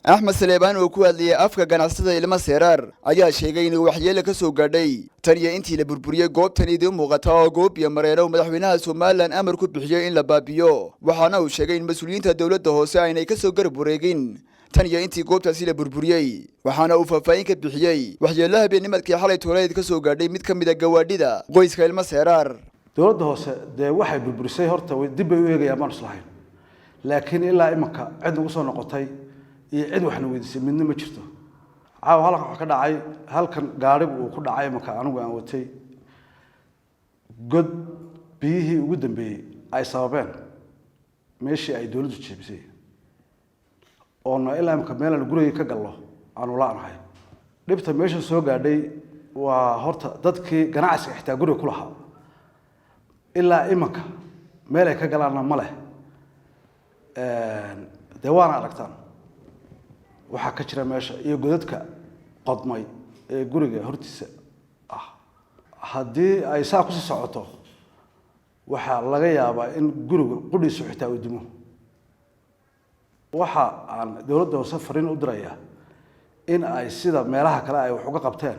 Axmed Saleebaan oo ku hadlayay afka ganacsatada Ilmo Seeraar ayaa sheegay inuu waxyeelo ka soo gaadhay tan iyo intii la burburiyey goobtan idiin muuqata oo goob iyo mareero madaxweynaha Somaliland amar ku bixiyey in la baabiyo. Waxaana uu sheegay in mas-uuliyiinta dowladda hoose aynay ka soo garab wareegin tan iyo intii goobtaasi la burburiyey. Waxaana uu faahfaahin ka bixiyey waxyeelo habeennimadkii xalay tooleed ka soo gaadhay mid ka mid a gawaadhida qoyska Ilmo Seeraar. Dowladda hoose dee waxay burburisay horta dib bay u eegayaan baan islahayn, laakiin ilaa imanka cid nagu soo noqotay iyo cid waxna weydiisay midna ma jirto. Caawa halkan wax ka dhacay, halkan gaadhigu uu ku dhacay imanka anigu aan watay, god biyihii ugu dambeeyey ay sababeen meeshii ay dowladdu jeebisay, oona ilaa imanka meel aan gurigii ka gallo aanu la-nahay. Dhibta meesha soo gaadhay waa horta dadkii ganacsiga xitaa guriga ku lahaa ilaa imanka meel ay ka galaanna ma leh. Dee waana aragtaan waxaa ka jira meesha iyo godadka qodmay ee guriga hortiisa ah. Haddii ay saa kusii socoto, waxaa laga yaabaa in guriga qudhiisu xitaa uu dumo. Waxa aan dowladda hoose fariin u dirayaa in ay sida meelaha kale ay wax uga qabteen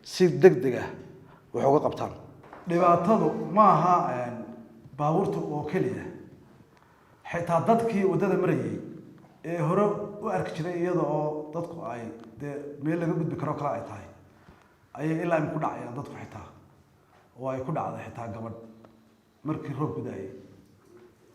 si deg deg ah wax uga qabtaan. Dhibaatadu ma aha baabuurta oo keliya, xitaa dadkii waddada marayay ee hore u arki jiray iyada oo dadku ay dee meel laga gudbi karo kale ay tahay ayay ilaa im ku dhacayaan dadku xitaa, oo ay ku dhacday xitaa gabadh markii roobku daayay.